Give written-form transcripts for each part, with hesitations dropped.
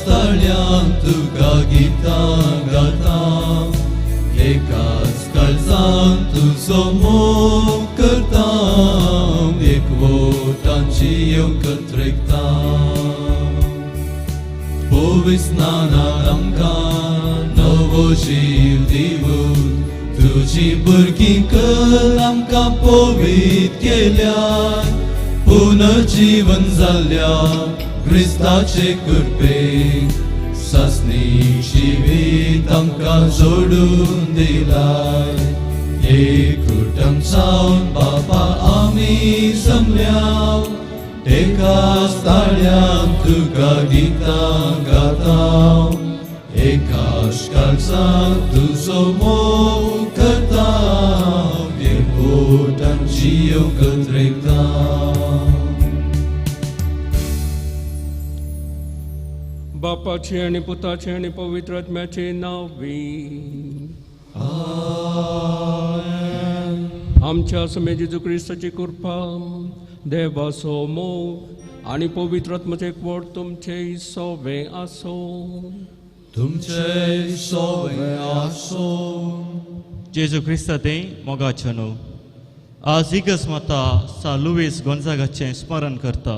ताळ्यान तुका गितां गाता, एकाच काळजान तुजो मोग करता, एकवटांची येवकत रेखता. पविस्नानान आमकां नवो जीव दिवन तुजी भुरगीं कर आमकां पवीत केल्यार, पुनर्जीवन जाल्या क्रिस्ताचे कृपेन सासणी जिवीत आमकां जोडून दिलाय. एकूटम जावन बापा आमी जमल्या, एकाच ताळ्यान तुका गितां गाता, एकाच काळजान तुजो मोग करता, एकवटांची येवकत रेखता. बापाचे आनी पुताचे आनी पवित्र आत्म्याचे नांवी. आमच्या समे जेजू क्रिस्ताची कृपा, देवाचो मोग आनी पवित्र आत्म्याचें एकवट तुमचे सोवे आसूं. तुमचे सोवे आसूं. जेजू क्रिस्ता तें मोगाचें न्हू आज इगर्ज माता सा लुवीस गोंजागाचें स्मरण करता.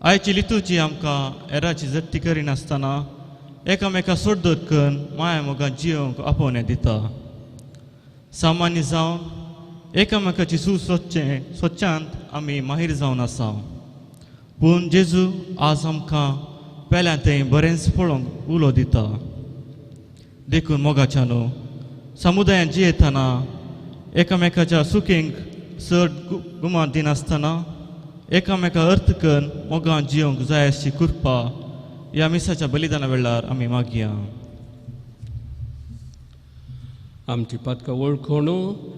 आयची लितूची आमकां एराची जट्टी करिनासतना एकामेका सोडदोत करून माया मोगान जियोंक आपोवणें दिता. सामान्य जावन एकामेकाची सूज सोदचें सोदच्यांत आमी माहीर जावन आसा, पूण जेजू आज आमकां पेल्यान थंय बरेंच पळोवंक उलो दिता. देखून मोगाच्या न्हू समुदायांत जियेतना एकामेकाच्या सुखींक चड गुमान दिनासतना एकामेका अर्थ करून मोगान जियोंक जाय अशी कृपा ह्या मिसाच्या बलिदाना वेळार आमी मागया. आमची पातकां वळखून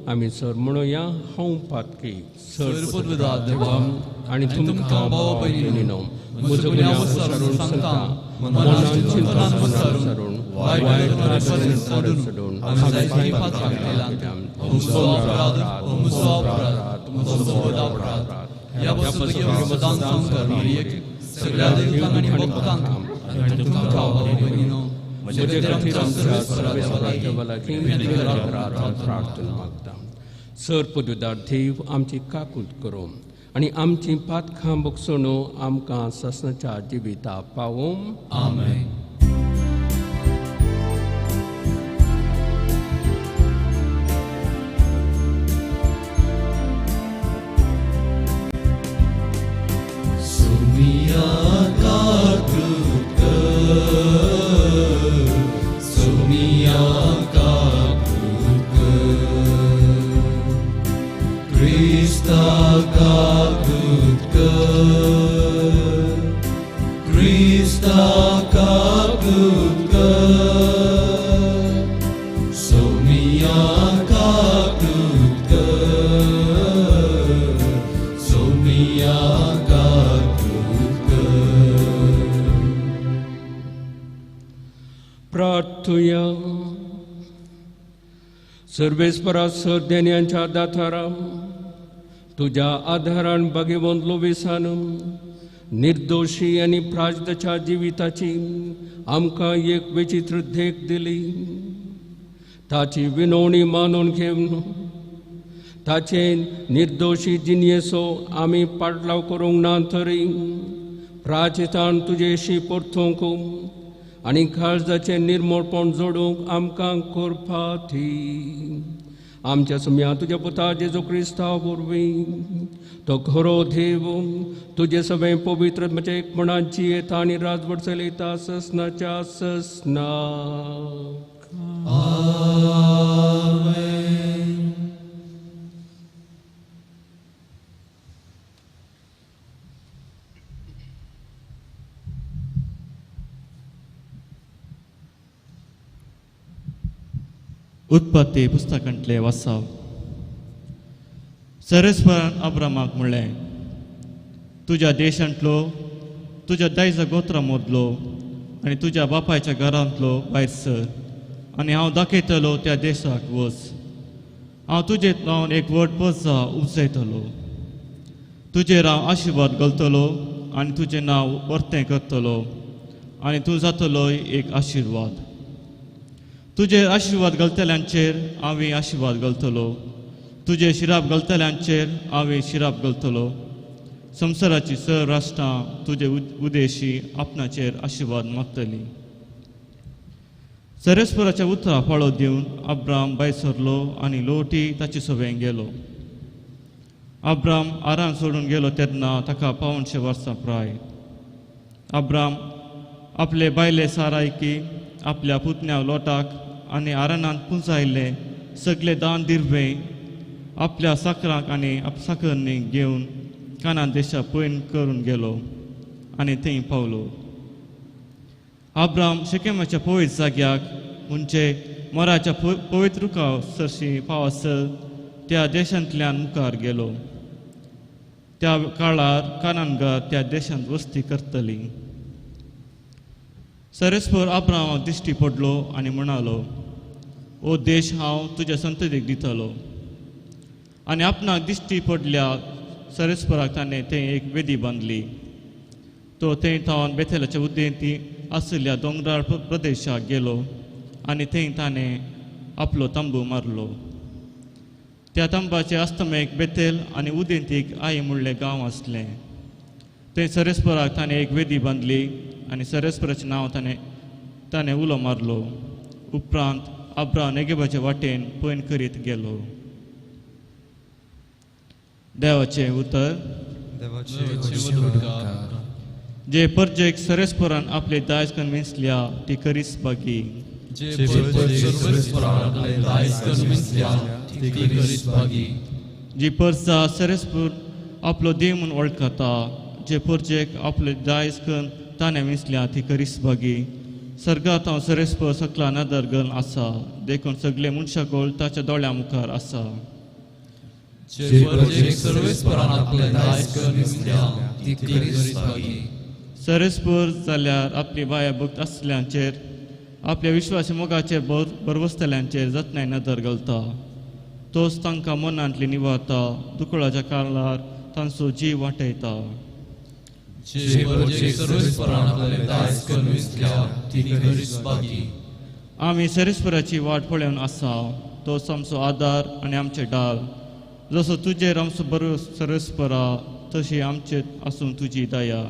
आमी सर म्हणुया, हांव पातकी. सर देवा आनी तुमकां भाव भयणीनो म्हजो गुन्यांव विसरून सांगता, मनान चिंतनान विसरून वायट सोडून हांवें जायतीं पातकां केल्यांत. म्हजो अपराध, म्हजो अपराध, म्हजो व्हड अपराध. ह्या पासून सदांच सांगता मरियेक, सगळ्या देवतांक आनी भक्तांक आनी तुमकां भाव भयणीनो म्हजे खातीर आमच्या सर्वेस्परा देवा लागीं प्रार्थना मागता. सर पदवीदार देव आमची काकूत करूं आनी आमची पातकां भोगसणू आमकां सासणाच्या जिविता पावोवं. आमेन. सुमिया काकूत कर, सुमिया काकूत कर, क्रिस्ता काकूत कर, क्रिस्ता काकूत कर, सोमिया काकूत कर, सोमिया काकूत कर. प्रार्थुया. सर्वेस्परा सर देण्यांच्या दातारा तुज्या आधारान भाग्यवंत लोविसान निर्दोशी आनी प्राजताच्या जिविताची आमकां एक विचित्र देख दिली. ताची विनवणी मानून घेवन ताचे निर्दोशी जिणयेचो आमी पाटलाव करूंक ना तरी प्राचितान तुजेशी परतूंक आनी काळजाचें निर्मळपण जोडूंक आमकां करपा दी. आमच्या सुम्या तुज्या पुता जेजू क्रिस्ता वरवीं तो खरो देव तुजे सगळें पवित्र म्हजें एकपणान जियेता आनी राजवट चलयता ससनाच्या ससनाक. आमेन. उत्पत्ती पुस्तकांतले वासाव. सर्वेस्परान अब्रामाक म्हणलें, तुज्या देशांतलो, तुज्या दायजा गोत्रा मदलो आनी तुज्या बापायच्या घरांतलो भायर सर आनी हांव दाखयतलो त्या देशाक वच. हांव तुजे लावन एक व्हड पजा उपजयतलो, तुजेर हांव आशिर्वाद घालतलो आनी तुजें नांव वर्तें करतलो आनी तूं जातलो एक आशिर्वाद. तुजेर आशिर्वाद घालतल्यांचेर हांवें आशिर्वाद घालतलो, तुजे शिराप घालतल्यांचेर हांवें शिराप घालतलो. संवसाराची सर राष्ट्रां तुजे उदेशी आपणाचेर आशिर्वाद मागतली. सरेस्वराच्या उतरां पाळो दिवन अब्राम भायर सरलो आनी लोटी ताचे सवें गेलो. अब्राम आरान सोडून गेलो तेन्ना ताका 500 वर्सां प्राय. अब्राम आपले बायले सारायकी आपल्या पुतण्या लोटाक आनी आरानांत पुंजायल्ले सगळे दान दिर्वे आपल्या साकराक आनी साकरणीक घेवन कानान देशा पयन करून गेलो आनी थंय पावलो. अब्राम शेकेमाच्या पवित्र जाग्याक म्हणजे मोराच्या पवित्र रुखा सरशी पावसर त्या देशांतल्यान मुखार गेलो. त्या काळार कानानगार त्या देशांत वस्ती करतली. सरेस्पर अब्रामाक दिश्टी पडलो आनी म्हणालो, ओ देश हांव तुज्या संततीक दितलो. आनी आपणाक दिश्टी पडल्या सरेस्पराक ताणें थंय एक वेदी बांदली. तो थंय थावन बेथेलाच्या उद्देंती आशिल्ल्या दोंगराळ प्रदेशाक गेलो आनी थंय ताणें आपलो तंबू मारलो. त्या तंबाचे अस्तमेक बेथेल आनी उदेंतीक आई म्हणलें गांव आसलें. थंय सरेस्पराक ताणें एक वेदी बांदली आनी सरेस्पराचें नांव ताणें उलो मारलो. उपरांत अब्राम नेगेबाचे वाटेन पयन करीत गेलो. देवाचें उतर. जे परजेक सरेस्परान आपले दायज करून विंचल्या ती करीस बागी. जी परजा सरेस्पर आपलो देव म्हूण वळखता, जे परजेक आपले दायज करून ताणें विंचल्या ती करीस बागी. सर्गांत हांव सरेस्पर सकला नदर घालून आसा, देखून सगळे मनशाकोळ ताच्या दोळ्या मुखार आसा. सरेस्पर जाल्यार आपली बाया भक्त आसल्यांचेर आपल्या विश्वासी मोगाचेर बरवसतल्यांचेर जतनाय नदर घालता. तोच तांकां मनांतली निवारता, दुकळाच्या काळार तांचो जीव वाटयता. आमी सरेस्पराची वाट पळोवन आसा, तोच आमचो आदार आनी आमचे डाल. जसो तुजेर आमचो बरो सरेस्परा तशी आमचे आसूं तुजी दया.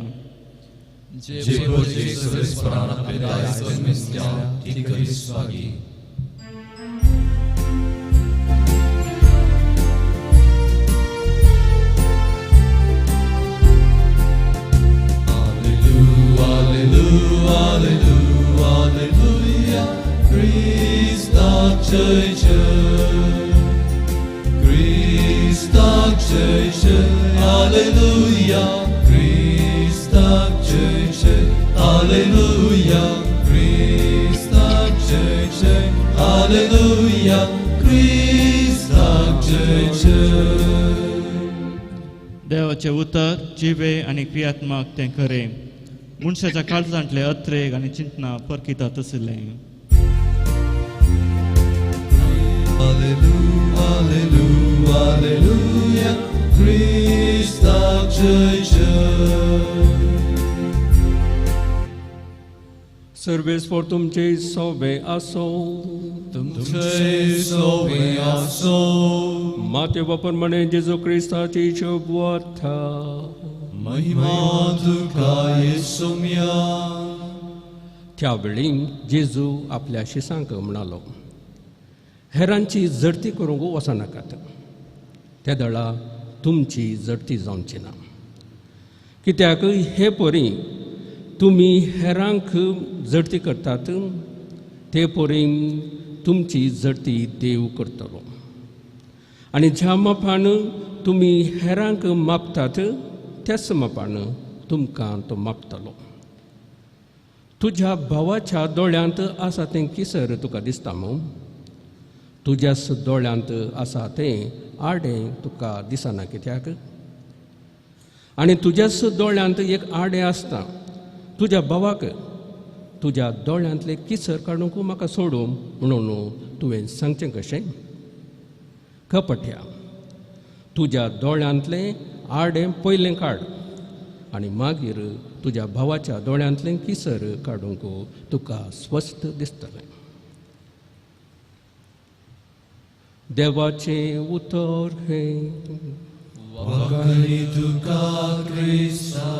Alleluia, Christa Jesu, Christa Jesu, Alleluia, Christa Jesu, Alleluia, Christa Jesu, Alleluia, Christa Jesu. देवाचे उतर जिवे आनी क्रियात्मक तें खरें. मनशाच्या काळजांतले अत्रेग आनी चिंतना परखिता तसलें. Alleluia, Christa Jesu. सर्वेस्पर तुमचे सोबे आसो. तुमचे सोबे आसो. मातेवा प्रमाणे जेजू क्रिस्ताची शोभवार्ता. महिमा तुका येसुम्या. त्या वेळी जेजू आपल्या शिसांक म्हणालो, हेरांची जडती करूंक वचनाकात, त्या दळा तुमची जडती जावची ना. कित्याक हे परी तुमी हेरांक जडती करतात ते परी तुमची जडती देव करतलो. आनी ज्या मापान तुमी हेरांक मापतात त्याच मापान तुमकां तो मापतलो. तुज्या भावाच्या दोळ्यांत आसा तें किसर तुका दिसता मू? तुज्याच दोळ्यांत आसा तें आडें तुका दिसना कित्याक? आनी तुज्याच दोळ्यांत एक आडें आसता, तुज्या भावाक तुज्या दोळ्यांतलें किसर काडूंक म्हाका सोडूं म्हणून तुवें सांगचें कशें? कपट्या, तुज्या दोळ्यांतलें आडें पयलें काड आनी मागीर तुज्या भावाच्या दोळ्यांतलें किसर काडूंक तुका स्वस्थ दिसतलें. देवाचें उतर हें. वाखाणी तुका क्रिस्ता.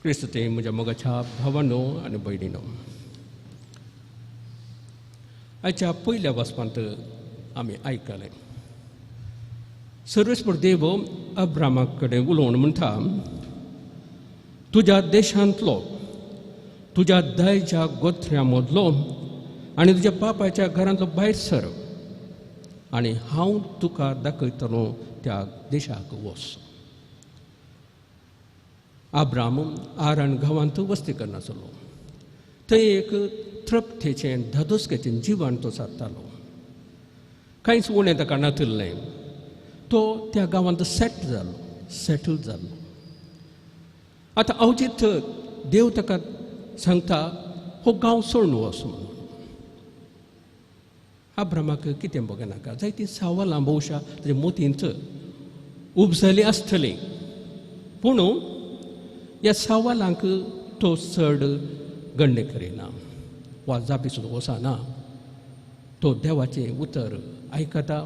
क्रिस्त ते म्हज्या मोगाच्या भावानो आनी भयणीनो, आयच्या पयल्या वाचपांत आमी आयकलें सर्वेस्पर देव अब्रामा कडेन उलोवन म्हणटा, तुज्या देशांतलो, तुज्या दायच्या गोत्र्या मदलो आनी तुज्या बापायच्या घरांतलो भायर सर आनी हांव तुका दाखयतलो त्या देशाक वच. आब्राम आरण गांवांत वस्ती करनासलो. थंय एक तृप्तेचें धादोसकेचें जिवन तो सारतालो. कांयच उणें ताका नातिल्लें. तो त्या गांवांत सेट जालो, सेटल जालो. आतां अवचीत देव ताका सांगता, हो गांव सोडून वच म्हणून. आब्रामाक कितें बघनाका, जायतीं सवालां भोवशा ताच्या मोतींत उपजली आसतली, पूण ह्या सवालांक तो चड गण्य करिना वा जापी सुद्दां वचना. तो देवाचें उतर आयकता,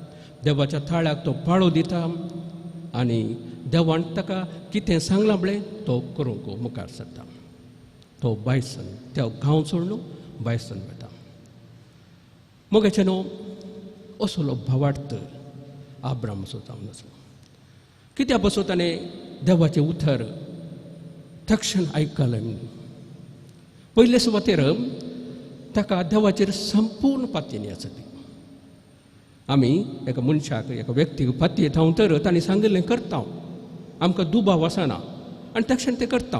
देवाच्या थाळ्याक तो पाळो दिता आनी देवान ताका कितें सांगलां पळय तो करूंक मुखार सरता. तो बायसन त्या गांव सोडून बायसन वता. मोगाचें न्हू असलो भावार्थ आब्राम असो जावन आसलो. कित्या पासून ताणें देवाचें उतर तक्षण आयकलें. पयले सुवातेर ताका देवाचेर संपूर्ण पातयेनी आसली. आमी एका मनशाक, एका व्यक्तीक पातयेता तर ताणें सांगिल्लें करता, आमकां दुबाव आसना आनी तक्षण तें करता,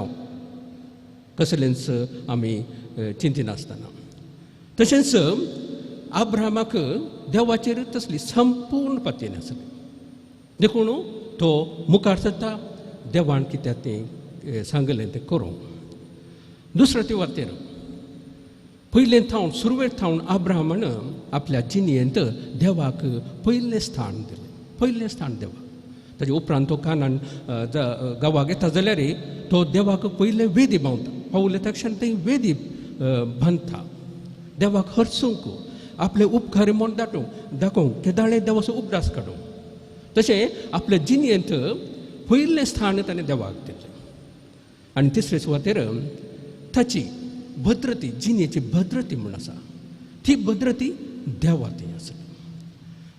कसलेंच आमी चिंतिनासतना. तशेंच आब्रामाक देवाचेर तसली संपूर्ण पातयेनी आसली, देखून तो मुखार सरता देवान कित्याक तें सांगलें तें करूंक. दुसऱ्या ते वाटेर पयलें थावन, सुरवेक थावन आब्रामान आपल्या जिणेंत देवाक पयलें स्थान दिलें, पयलें स्थान देवाक. ताजे उपरांत तो कानान गांवाक येता जाल्यार तो देवाक पयलें वेदी बांदता. पावले तक्षण थंय वेदी बांदता, देवाक हरसूंक, आपले उपकार म्हूण दाटूंक दाखोवंक, केदाळे देवाचो उपदास काडूंक. तशें आपल्या जिणेंत पयलें स्थान ताणें देवाक दिलें. आनी तिसरे सुवातेर ताची भद्रती, जिणेची भद्रती म्हूण आसा, ती भद्रती देवा थंय आसली.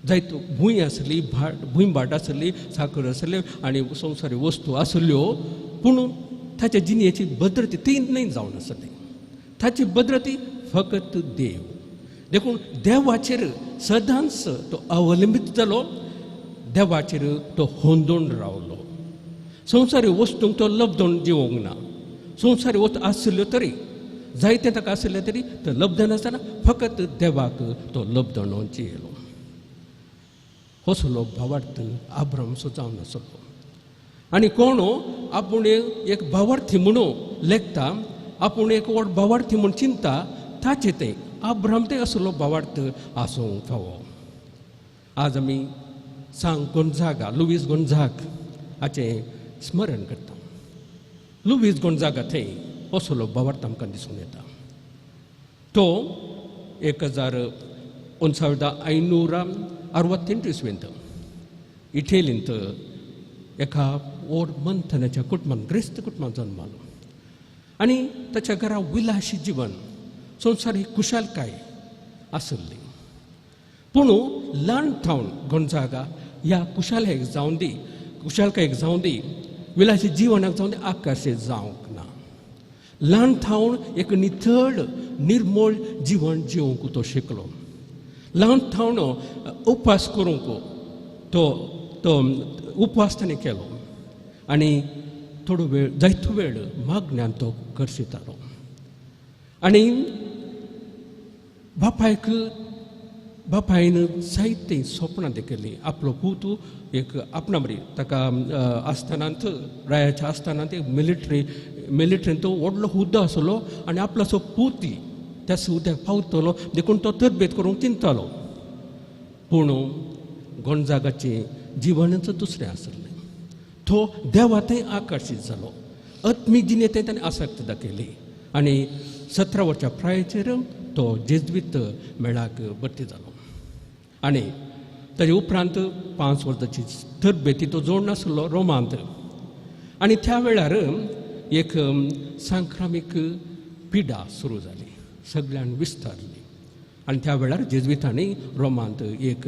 जायत भूंय आसली, भाट, भूंय भाट आसली, साकर आसली आनी संवसारी वस्तू आसल्यो, पूण ताच्या जिणेची भद्रती ती न्हय जावन आसली. ताची भद्रती फकत देव. देखून देवाचेर सदांच तो अवलंबीत जालो, देवाचेर तो होंदून रावलो. संवसारी वस्तूंक तो लब्धून जिवोंक ना. संवसारी वस्तू आसल्यो तरी, जायतें ताका आसलें तरी तो लब्धनासतना फकत देवाक तो लब्धण जियेलो. असलो भावार्थ आब्राम सो जावन आसलो. आनी कोण आपूण एक भावार्थी म्हणून लेखता, आपूण एक व्हड भावार्थी म्हूण चिंता, ताचें तें आब्राम तें असलो भावार्थ आसूंक फावो. आज आमी सांग गोंझागा, लुवीस गोंझाग हाचें स्मरण करता. लुवीस गोंझागा थंय असलो भावार्थ आमकां दिसून येता. तो 1968 इस्वेंत इटेलींत एका व्हड मंथनाच्या कुटुंबान, ग्रेस्त कुटुंबान जल्मालो आनी ताच्या घरा विलासी जिवन, संवसारीक कुशालकाय आसली. पूण ल्हान थावन गोंझागा ह्या कुशालकायेक जावन दी, कुशालकायेक जावन दी, विलासी जिवनाक जावन दी, आकर्शीत जावंक ना. ल्हान थावन एक नितळ निर्मळ जिवन जिवंक तो शिकलो. ल्हान थावन उपास करूंक तो तो उपवास ताणें केलो आनी थोडो वेळ, जायतो वेळ मागण्यान तो करशितालो. आनी बापायक, बापायन जायतीं सपनां देखिल्लीं. आपलो पूत एक आपणा बरी ताका आस्थानांत, रायाच्या आस्थानांत एक मिलिटरींत तो व्हडलो हुद्दो आसलो आनी आपलो पूत त्या हुद्द्याक पावतलो देखून तो तरबेत करूंक चिंततालो. पूण गोंझागाचें जिवनच दुसरें आसलें. तो देवा थंय आकर्शीत जालो, आत्मीक जिणेंत ताणें आसक्त दाखयली आनी 17 वर्सां प्रायेचेर तो जेज्वीत मेळाक भरती जालो. आनी ताजे उपरांत 5 वर्सांची तरबेती तो जोड नासलो रोमांत. आनी त्या वेळार एक संक्रामीक पिडा सुरू जाली, सगळ्यान विस्तारली. आनी त्या वेळार जेज्वितांनी रोमांत एक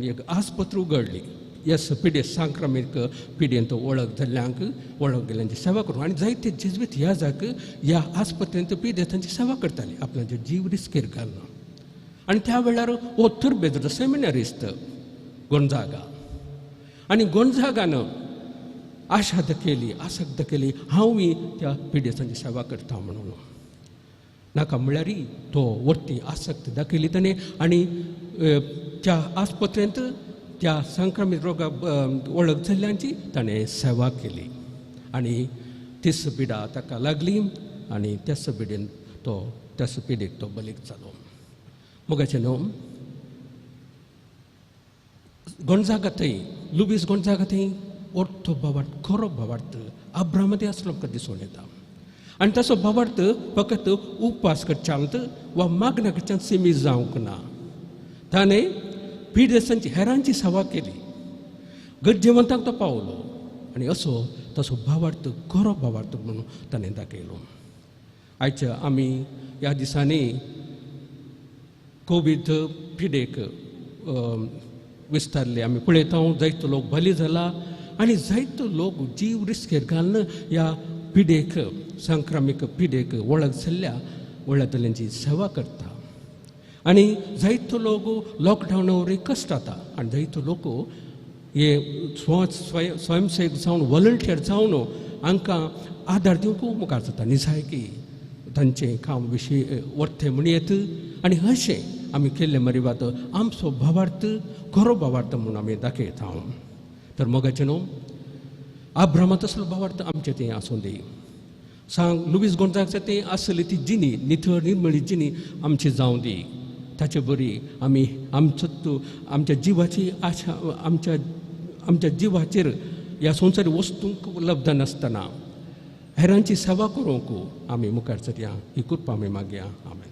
एक आस्पत्र उगडली, येस पिडे संक्रमीक पिडेंत वळख जाल्ल्यांक वळख गेल्ल्यांची सेवा करूंक. आनी जायते जेज्वीत ह्या जाक ह्या आस्पत्रेंत पिडेतांची सेवा करताले, आपणाचे जीव रिस्केर घालना. आनी त्या वेळार हो तरबेज सेमिनारिस्त गोंजागा, आनी गोंजागान आशा दाखयली, आसक्त दाखयली, हांवूय त्या पिडेसांची सेवा करता म्हणून. नाका म्हळ्यार तो वरती आसक्त दाखयली ताणें आनी त्या आस्पत्रेंत त्या संक्रमीत रोगा वळख जाल्ल्यांची ताणें सेवा केली. आनी तीस पिडा ताका लागली आनी त्याच पिडेन तो त्याच पिडेक तो बलीक जालो. मोगाचें न्हू गोंजागा थंय लुबीस गोंजागा थंय orto भावार्थ, खरो भावार्थ अब्राहमा मदीं आसलो आमकां दिसून येता. आनी ताचो भावार्थ फकत उपास करच्यांत वा मागण्या करच्यांत सीमीत जावंक ना. ताणें पिडेस्तांची हेरांची सेवा केली, गरजेवंतांक तो पावलो आनी असो ताचो भावार्थ खरो भावार्थ म्हणून ताणें दाखयलो. आयच्या आमी ह्या दिसांनी कोवीड पिडेक विस्तारले आमी पळयता, जायतो लोक बली जाला आनी जायतो लोक जीव रिस्केर घालून ह्या पिडेक संक्रमीक पिडेक वळख जाल्ल्या वळखतल्यांची सेवा करता. आनी जायतो लोक लॉकडावना वरवीं कश्ट जाता आनी जायतो लोक हे स्वयंसेवक जावन वॉलंटियर जावन हांकां आदार दिवंक मुखार जाता. निजायकी तांचें काम विशीं वर्तें म्हणयेत. आनी अशें आमी केल्लें मरिवात आमचो भावार्थ खरो भावार्थ म्हणून आमी दाखयता. तर मोगाचें न्हू अब्राहमा तसलो भावार्थ आमचें तें आसूं दी. सांग लुवीस गोंजागचें तें आसली ती जिणी निथळ निर्मळी जिणी आमची जावं दी. ताचे बरी आमी आमचो आमच्या जिवाची आशा आमच्या आमच्या जिवाचेर ह्या संवसारी वस्तूंक उपलब्ध नासतना हेरांची सेवा करूंक आमी मुखार सरया. ही कृपा आमी मागया. आमेन.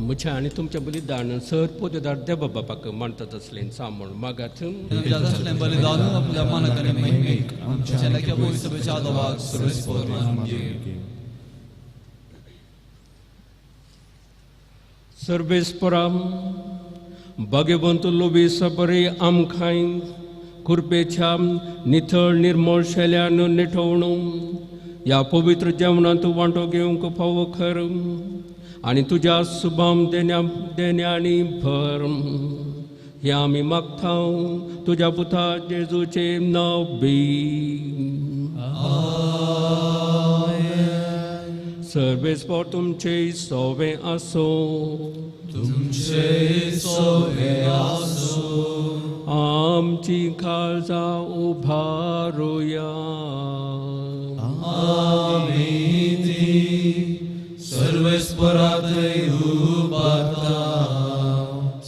म्हज्या आनी तुमच्या बलिदान सर पोदेदार देवा बापाक मानतात असलें सामण मागात. सर्वेस्पराम भाग्यवंत लोबी सबरे आमखांय कुरपेच्या निथळ निर्मळ शैल्यान निठवणू ह्या पवित्र जेवणांत वांटो घेवंक फावो खर आनी तुज्या सुभाम देण्या देण्यानी भर. हे आमी मागता तुज्या पुता जेजूचे नांव बी. सर्वेस्पोर तुमचे सोवे आसो. तुमचे सोवे आसो. आमची काळजां उभारुया. आमी ती सर्वेस्पोराथंय उबारता.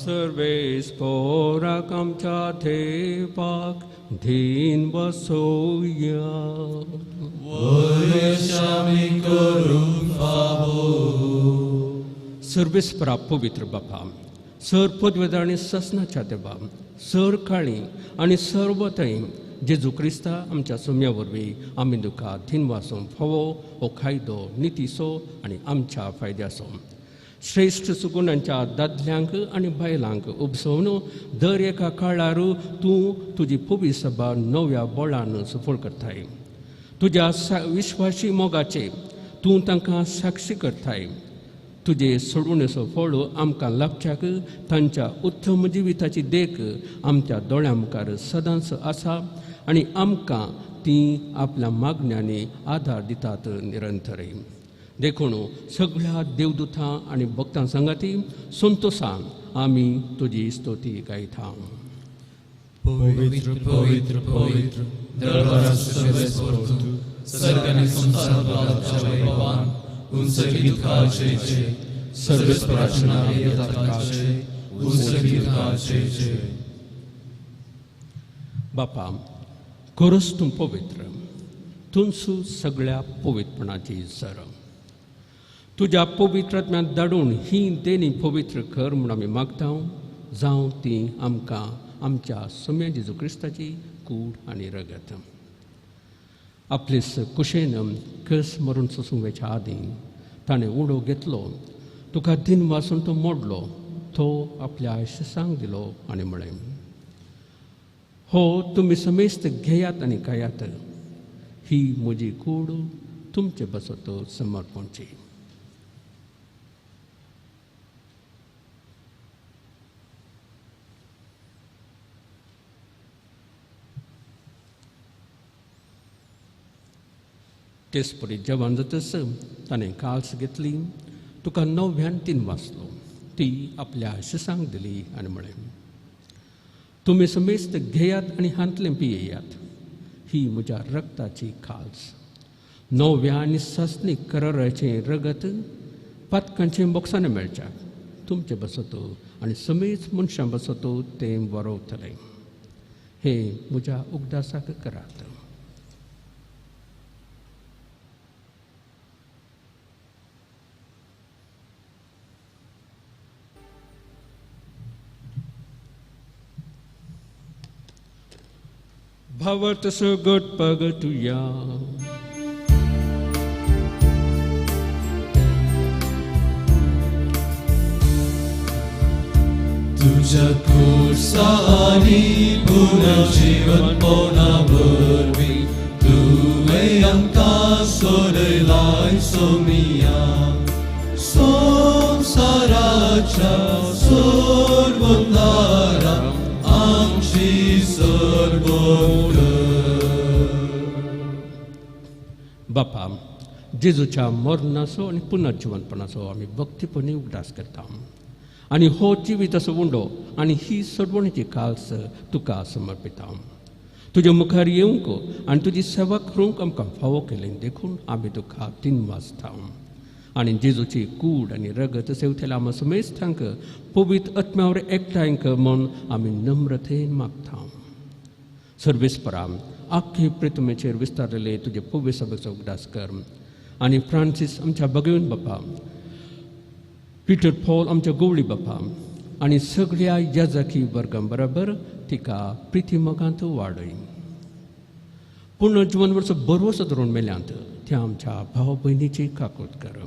सर्वेस्पोराक आमच्या देवाक धीन बसोया. वयश आमी करूंक फावो. सर्वेस्परा पवित्र बापा, सर पदवेदार आनी ससनाच्या देवा, सर काळी आनी सर्वथंय जेजू क्रिस्ता आमच्या सोम्या वरवीं आमी तुका धीन वासूंक फावो हो कायदो नितीचो आनी आमच्या फायद्याचो. श्रेश्ठ सुगुणांच्या दादल्यांक आनी बायलांक उपसोवन दर एका काळार तूं तुजी पवी सभा नव्या बळान सफळ करताय. तुज्या विश्वासी मोगाचे तूं तांकां साक्षी करताय. तुजे सोडवणेचो फळ आमकां लाभच्याक तांच्या उत्तम जिविताची देख आमच्या दोळ्यां मुखार सदांच आसा आनी आमकां ती आपल्या मागण्यांनी आदार दितात निरंतर. देखून सगळ्या देवदूतां आनी भक्तां सांगाती संतोसान आमी तुजी स्तुती गायता. पवित्र पवित्र पवित्र दरबाराचो सर्वेस्पोर तूं, सर्ग आनी संवसार बलाच्या वैभवान उंचकी तुका जय जय. सर्वेस्पोराच्या नांवान येता तुका जय, उंचकी तुका जय जय. बापा, खरोच तूं पवित्र, तुमचो सगळ्या पवित्रपणाची सर. तुज्या पवित्र आत्म्याक धाडून ही देणी पवित्र कर म्हूण आमी मागता. जावं ती आमकां आमच्या सोम्या जेजू क्रिस्ताची कूड आनी रगत. आपले कुशेन कस मरून सोसूंक वेच्या आदीं ताणें उडो घेतलो, तुका दिन वासून तो मोडलो, तो आपल्या शिसांक दिलो आनी म्हळें, हो तुमी समेस्त घेयात आनी खायात, ही म्हजी कूड तुमचे बसत समर्पणची. तेचपरी जेवण जातच ताणें काल्स घेतली, तुका नव्यान तीन वाचलो, ती आपल्या शिसांक दिली आनी म्हळें, तुमी समेस्त घेयात आनी हांतलें पियेयात, ही म्हज्या रक्ताची काल्स, नव्या आनी सासणीक कराराचें रगत पातकांचें बोक्सांनी मेळच्या तुमचे बसतो आनी समेज मनशां बसतो तें बरोवतलें. हें म्हज्या उगडासाक करात. भावार्थ सगट पगतुया. तुझ्या कुर्सानी पुनर्जीवनपणा वरवीं तुवें आमकां सोडयलाय सोमिया. संवसाराच्या सोडवणारा आमची सोडवण कर. बापा, जेजूच्या मरणाचो आनी पुनर्जिवनपणाचो आमी भक्तीपणी उगडास करता आनी हो जिविताचो उंडो आनी ही सोडवणेची काल्स तुका समर्पिता. तुज्या मुखार येवंक आनी तुजी सेवा करूंक आमकां फावो केलें देखून आमी तुका तीन वाजता. आनी जेजूची कूड आनी रगत सेवतेल्या आमा समेस्तांक पवित्र आत्म्यावर एकठांय कर म्हूण आमी नम्रतेन मागता. सर्वेस्परा, आख्खे प्रितमेचेर विस्तारलेले तुजे पवित्र सभेचो उगडास कर आनी फ्रांसीस आमच्या भगवन बापा, पिटर पॉल आमच्या गोवळी बापा आनी सगळ्या याजकी वर्गां बराबर तिका प्रिती मोगांत वाडय. पूर्ण जिवन वर्स बरोसो धरून मेल्यांत त्या आमच्या भाव भयणीची काकूत कर.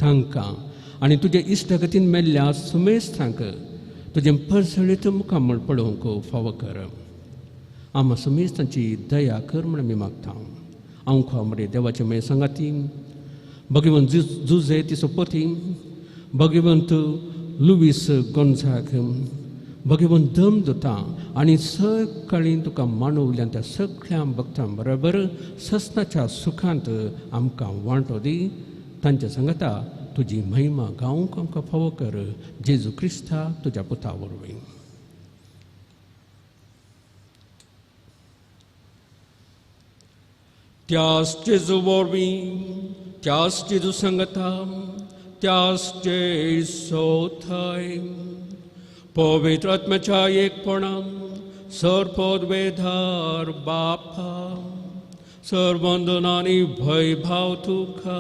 तांकां आनी तुजे इश्टागतीन मेल्ल्या सुमेस्तांक तुजें परसळीत मुखामळ पळोवंक फावो कर. आमा सुमेस्तांची दया कर म्हूण आमी मागता. आमकां मरे देवाचे मागीर सांगाती भगवंत जुजे तिचो पती भगवंत लुवीस गोंझाग भगवंत दम दिता आनी सकाळीं तुका मानवल्यान त्या सगळ्या भक्तां बरोबर ससनाच्या सुखांत आमकां वांटो दी. तांच्या सांगाता तुजी महिमा गावंक आमकां फावो कर, जेजू क्रिस्ता तुज्या पुता वरवीं. त्यास जेजू वरवीं, त्यास जेजू सांगाता, त्यास जेजू थंय पवित्र आत्म्याच्या एकपणान सर्वपदवेधार बापा सर्वंदनानी भयभाव तुका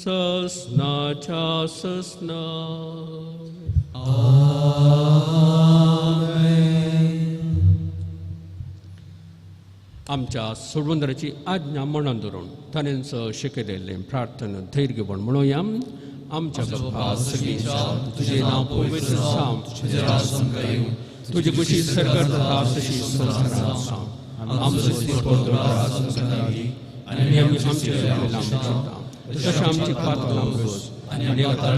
ससनाच्या ससना. आमच्या सोडवंदराची आज्ञा म्हणून धरून ताणेंच शिकयलेलें प्रार्थना धैर्यपण म्हणुया. आमच्या बापा सगळीच्या तुझे नांव पवित्र जावं, तुझें राज आमकां येवं, तुजी खुशी सरकार जाता तशी संवसारांत जावं. आमचो दिसपट्टो घास आमकां दी आनी आमी आमचे चुकलेले आमकां शिकता तशें आमची पातकां आमकां आनी आमकां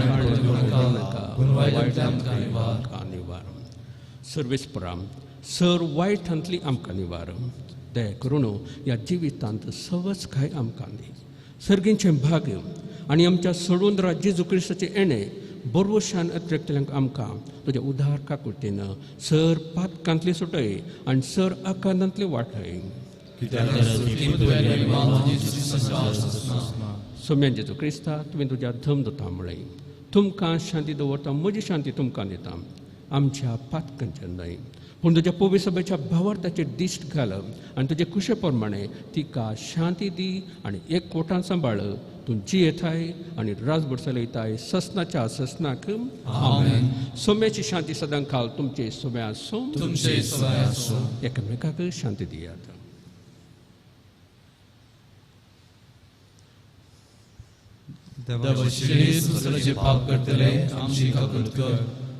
नाका पूण वायटांतल्यान आमकां निवार. सर्वेस्परा सर वायटांतली आमकां निवार, दया करून ह्या जिवितांत सवच काय आमकां दी. सर्गींचें भाग्य आनी आमच्या सोडून जेजू क्रिस्ताचें येणें बरवशान अत्रेकतल्यांक आमकां तुज्या उदार काकुळटेन सर पातकांतली सुटय आनी सर आकांतांतली वाटय. सोम्यान जेजू क्रिस्ता तुवें तुज्या धम दिता म्हळें, तुमकां शांती दवरता, म्हजी शांती तुमकां दिता, आमच्या पातकांचेर न्हय पूण तुज्या पवित्र सभेच्या भावार्थाचेर दिश्ट घाल आनी तुजे खुशे प्रमाणे तिका शांती दी आनी एक कोटान सांबाळ. तूं जियेताय आनी राजभर चलयताय ससनाच्या ससनाक. आमेन. सोम्याची शांती सदां काल तुमचे सोम्या आसूं, तुमचे सोम्या आसूं. एकामेकाक शांती दियात. देवाचे शिळे संवसाराचे पाप करतले आमची काकूट कर,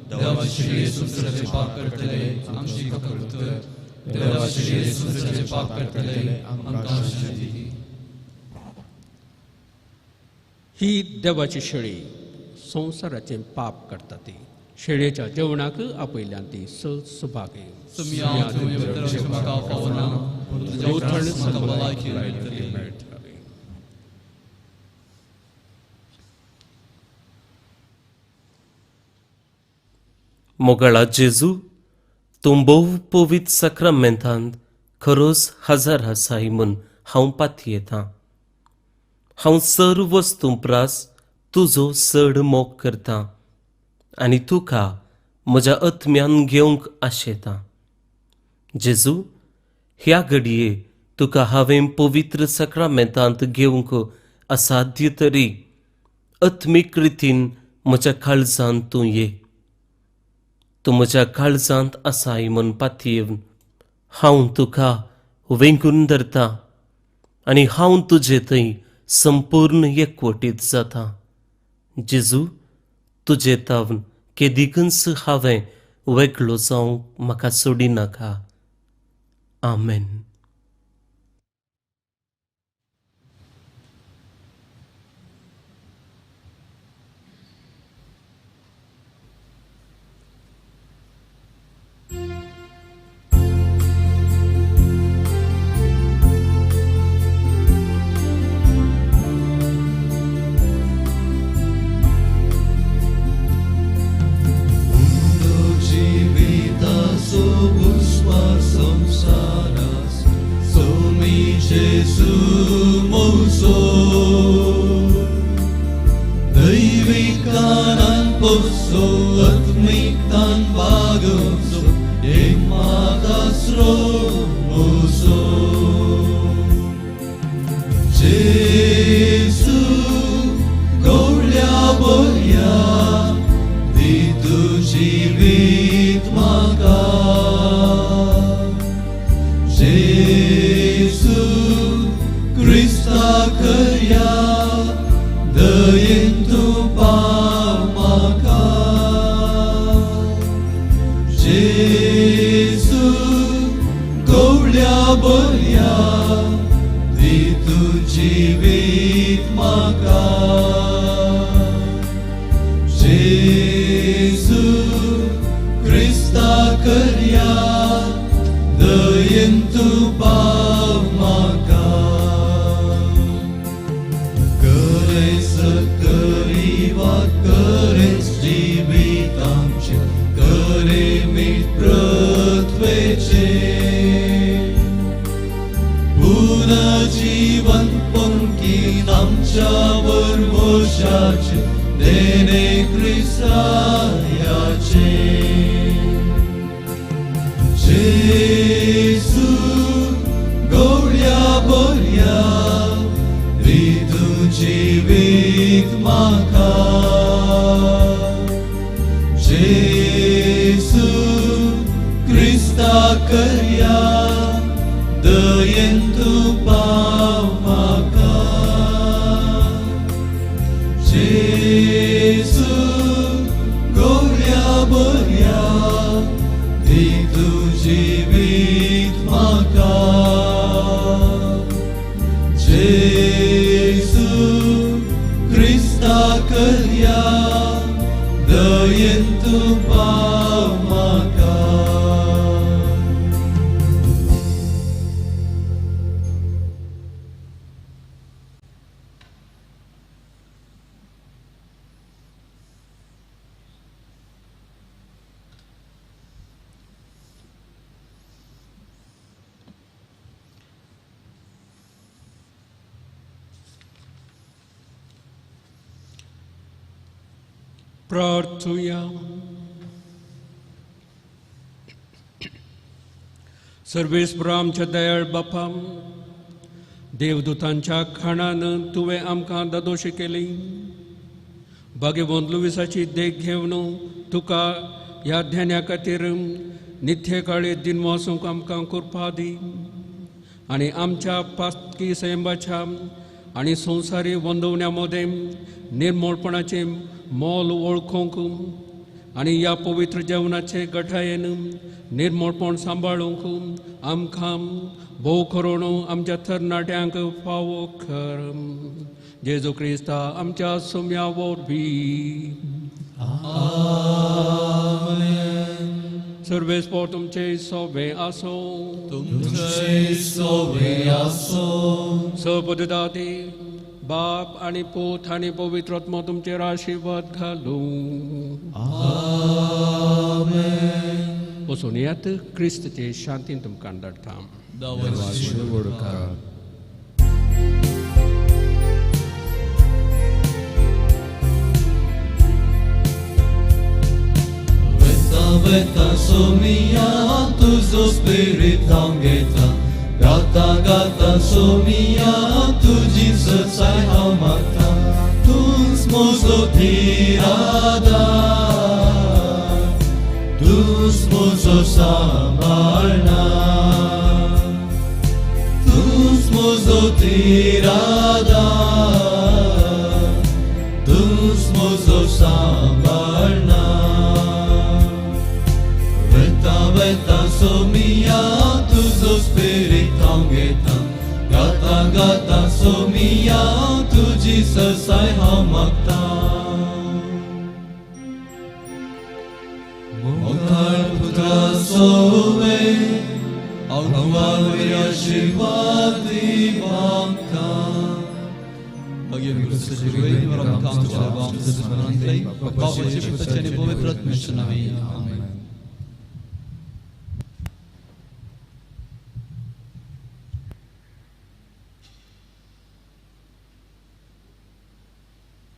देवाचे शिळे संवसाराचे पाप करतले आमची काकूट कर, देवाचे शिळे संवसाराचे पाप करतले आमकां शांती दी. ही देवाची शेळी संवसाराचें पाप करता ती शेळयेच्या जेवणाक आपयल्यान ती सुभागे. मोगाळा जेजू, तूं भोव पवित्र साक्रामेंतांत खरोच हजार आसाय म्हूण हांव पातयेतां. हांव सर्व वस्तूं प्रास तुजो चड मोग करतां आनी तुका म्हज्या आत्म्यान घेवंक आशेतां. जेजू, ह्या घडये तुका हांवें पवित्र साक्रामेंतांत घेवंक असाध्य तरी आत्मीक रितीन म्हज्या काळजांत तूं ये. तूं म्हज्या काळजांत आसाय म्हूण पातयेवन हांव तुका वेंगून धरतां आनी हांव तुजे थंय संपूर्ण एकवटीत जाता. जेजू, तुजे तावन केदिकूच हांवें वेगळो जावंक म्हाका सोडिनाका. आमेन. Grace. क्रिस्ताचे देणे क्रिस्तायाचे जेजू गोड्या बऱ्या दी तूं जिवीत म्हाका जेजू क्रिस्ता करया दयेन तूं पाव म्हाका जेजू गोड्या बऱ्या दी तूं जिवीत म्हाका जेजू क्रिस्ता करया दयेन तूं पाव म्हाका. प्रार्थुया. सर्वेस्परा आमच्या दयाळ बापा, देवदूतांच्या खाणान तुवें आमकां दादोशी केली. भाग्यवंत लुविसाची देख घेवन तुका ह्या ध्याना खातीर नित्य काळी दिनवासूंक आमकां कृपा दी आनी आमच्या पातकी सैमाच्या आनी संवसारी वंदवण्या मदें निर्मोळपणाचें मोल वळखूंक आनी ह्या पवित्र जेवणाचे गठायेन निर्मोळपण सांबाळूंक आमकां भोव करून आमच्या तरणाट्यांक फावो कर. जेजू क्रिस्ता आमच्या सुम्या वरवीं. सर्वेस्पोर तुमचे सोबे आसूं. तुमचे सोबे आसूं. सबुददाती बाप आनी पूत आनी पवित्र आत्मो तुमचेर आशिर्वाद घालूं. आमेन. वचून येयात, क्रिस्ताचे शांतीन तुमकां धाडटा. Veta veta somia tuzo spirit angeta gata gata somia tu Jesus ai hamata tus mozo tirada tus mozo sambarna tus mozo tirada tus mozo sambarna Veta veta somia tuzo spirit angeta gata gata somia tu Jesus ai hamakta Mokar putra sove Agual virashivati bamka